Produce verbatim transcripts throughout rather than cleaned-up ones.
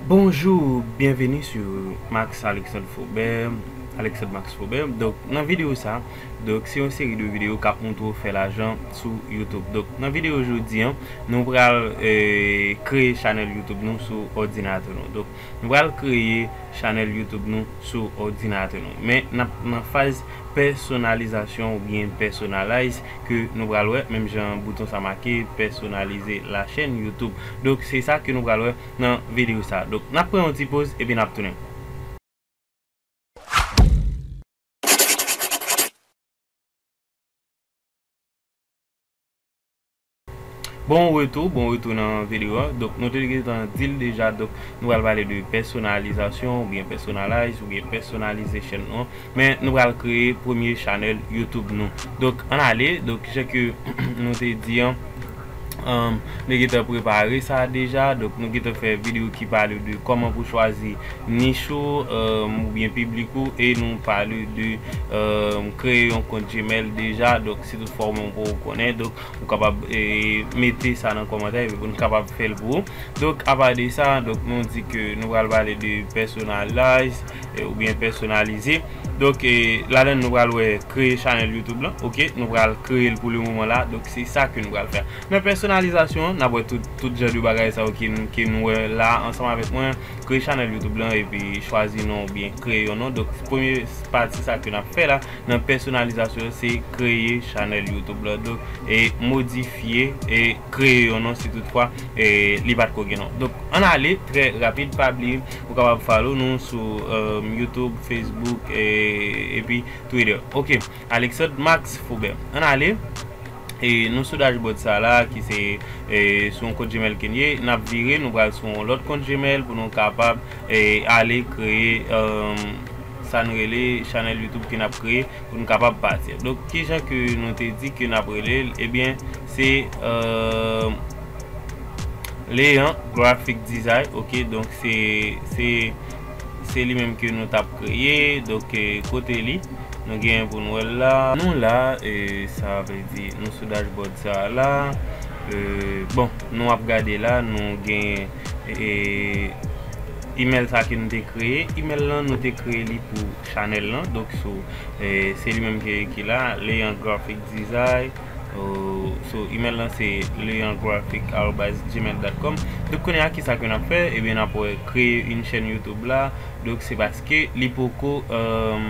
Bonjou, byenveni sou Max Alexandre Faubert, Alexandre Max Faubert. Donk, nan videyo sa, donk, se yon seri de videyo k ap montre w fè lajan sou YouTube. Donk, nan videyo jodi a, nou pral, eh, kreye chanèl YouTube nou sou òdinatè nou. Donk, nou pral kreye chanèl YouTube nou sou òdinatè nou. Men, n ap nan faz pèsonalizasyon oubyen personalize ke nou pral wè, menm jan bouton sa make, personnaliser la chaîne YouTube. Donk, se sa ke nou pral wè nan videyo sa. Donk, n ap pran yon ti poz epi n ap tounen. Bon retou, bon retou nan videyo a. Donk, nou te gentan di l deja, donk, nou pral pale de pèsonalizasyon, oubyen personalize, oubyen personalization nou. Men, nou pral kreye premye chanèl YouTube nou. Donk, ann ale, donk, jan ke nou te di an, um, nou gentan prepare sa deja, donk, nou gentan fè videyo ki pale de kòman pou chwazi nich ou, um, oubyen piblik ou, e nou pale de, um, kreye yon kont Gmail deja, donk, si toutfwa ou menm ou poko konnen, donk, ou kapab, eh, mete sa nan kòmantè epi pou n kapab fè l pou ou. Donk, apa de sa, donk, nou di ke nou pral pale de personalize, eh, oubyen pèsonalize. Donk, eh, ladan nou pral wè kreye chanèl YouTube lan. Oke, nou pral kreye l pou le moman la. Donk, se sa ke nou pral fè. Nan pèsonalizasyon an, n ap wè tout, tout jan de bagay sa yo ke, ke nou wè la ansanm avèk mwen. Kreye chanèl YouTube lan epi chwazi non oubyen kreye yon non. Donk, premye pati sa ke n ap fè la, nan pèsonalizasyon, se kreye chanèl YouTube la. Donk, e modifye e kreye yon non si toutfwa, e li pa t ko gen non. Donk, ann ale trè rapid, pa bliye, ou kapab follow nou sou, um, YouTube, Facebook, e, epi Twitter. Oke, Alexandre Max Faubert. Ann ale. E nou sou dashboard sa la, ki se, e, sou yon kont Gmail ke n ye, n ap vire, nou pral sou yon lòt kont Gmail pou nou kapab, e, ale kreye, um, sa n rele chanèl YouTube ke n ap kreye pou nou kapab pati. Donk, kijan ke nou te di ke n ap rele l? Ebyen, se, um, Leon Graphic Design, oke, donk se, se, se li menm ke nou t ap kreye, donk, e, kote li? Nou gen pou nou wè l la. Nou la, e, sa vle di, nou sou dashboard sa la. E, bon, nou ap gade la, nou gen, e, email sa ke nou te kreye. Email lan, nou te kreye li pou chanèl lan. Donk, sou, e, se li menm ki, ki la, Leon Graphic Design. O, so, email lan se leongraphic arobase gmail dot com. Donk, kounye a, kisa ke n ap fè? Ebyen, n ap wè kreye yon chèn YouTube la. Donk, se paske li poko, um,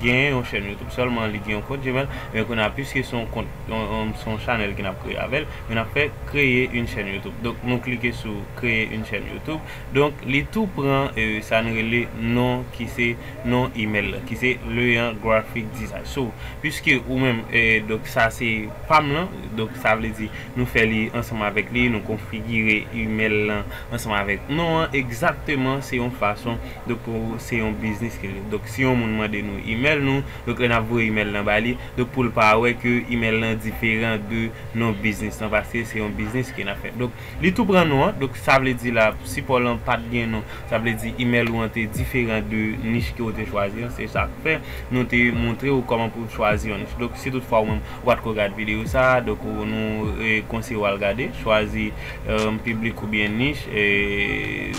genyen yon chèn YouTube. Sèlman, li gen yon kont Gmail. Men kounye a, piske se yon kont, yon, yon, se yon chanèl ke n ap kreye avè l, men n ap fè kreye yon chèn YouTube. Donk, nou klike sou kreye yon chèn YouTube. Donk, li tou pran, e, sa n rele non ki se non email la, ki se Leon Graphic Design. So, piske ou menm, e, donk sa se pa m lan, donk sa vle di nou fè li ansanm avèk li, nou konfigire email lan ansanm avèk non an, egzakteman se yon fason, donk pou se yon biznis ke li. Donk si yon moun mande nou email nou, donk lè n ap voye email lan ba li, donk pou l pa wè ke email lan diferan de non biznis lan, paske se yon biznis ke n ap fè. Donk, li tou pran non an, donk sa vle di la, sipò lan pa t gen non, sa vle di email ou an te diferan de nich ke w te chwazi an, se sa k fè nou te montre w kòman pou w chwazi yon nich. Donk, si toutfwa ou menm ou pa t ko gad videyo sa, donk ou, nou, e, konseye w al gade, chwazi, e, piblik oubyen nich, e,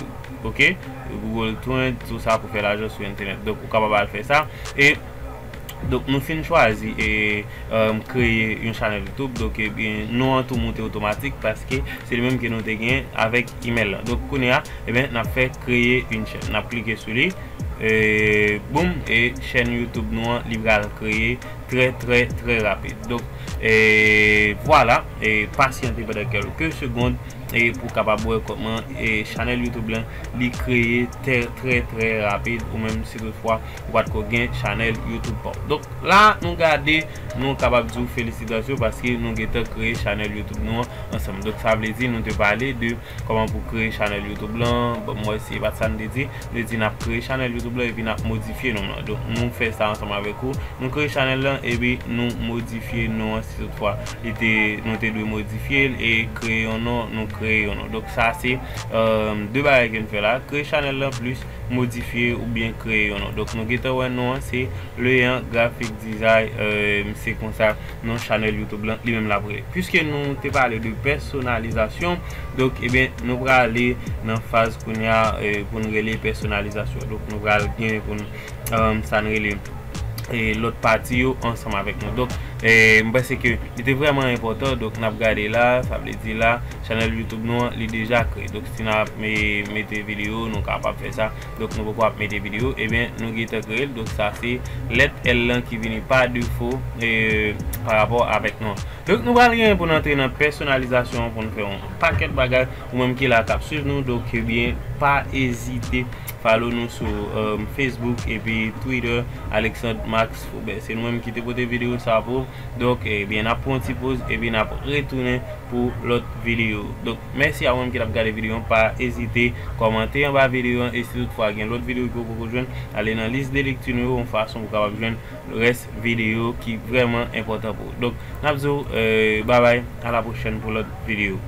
oke, Google Trends, tou sa pou fè lajan sou entènèt. Donk, ou kapab al fè sa, e Donk, nou fin chwazi e, um, kreye yon chanèl YouTube. Donk, ebyen, non an tou moute otomatik paske se li menm ke nou te gen avèk email lan. Donk, kounye a, ebyen, n ap fè kreye yon chèn. N ap klike sou li. E, boum, e chèn YouTube nou an, li pral kreye trè, trè, trè rapid. Donk, e, vwala, e pasyante pandan kèlke segond e pou kapab wè kòman e chanèl YouTube lan li kreye trè, trè, trè rapid, ou menm si toutfwa ou pa t ko gen chanèl YouTube pa w. Donk, la, nou gade, nou kapab di w felisitasyon paske nou gentan kreye chanèl YouTube nou an ansanm. Donk, sa vle di nou te pale de kòman pou kreye chanèl YouTube lan. Bon, mwen, se pa t sa n te di. Nou te di n ap kreye chanèl YouTube lan epi n ap modifye non lan. Donk, nou fè sa ansanm avèk ou. Nou kreye chanèl lan, epi nou modifye non an si toutfwa li te, nou te dwe modifye l e kreye yon non, nou kreye yon non. Donk sa se, euh, de bagay ke n fè la, kreye chanèl lan plis modifye oubyen kreye yon non. Donk nou gentan wè non an se Leyan Graphic Design, euh, se konsa non chanèl YouTube lan li menm l ap rele. Piske nou te pale de pèsonalizasyon, donk ebyen nou prale nan faz kounye a, euh, pou n rele pèsonalizasyon. Donk nou pral gen pou n, euh, sa n rele e lòt pati yo ansanm avèk nou. Donk, e, m panse ke li te vrèman enpòtan. Donk, n ap gade la, sa vle di la, chanèl YouTube nou an, li deja kreye. Donk, si n ap me-, mete videyo, nou kapab fè sa. Donk, nou poko ap mete videyo, ebyen, nou gentan kreye l. Donk, sa se lèt L lan ki vini pa defo, e, pa rapò avèk nou. Donk, nou pral gen pou n antre nan pèsonalizasyon pou n fè yon pakèt bagay. Ou menm ki la k ap swiv nou, donk, ebyen, pa ezite follow nou sou, euh, Facebook epi Twitter, Alexandre Max Faubert. Se nou menm ki te pote videyo sa pou ou. Donk, ebyen, n ap pran yon ti poz epi n ap retounen pou lòt videyo. Donk, mèsi a ou menm ki t ap gade videyo an. Pa ezite kòmante anba videyo an e si toutfwa gen lòt videyo ke w poko jwenn, ale nan lis de lekti nou yo yon fason pou w kapab jwenn rès videyo ki vrèman enpòtan pou ou. Donk, n ap di w, euh, babay, a la pwochèn pou lòt videyo.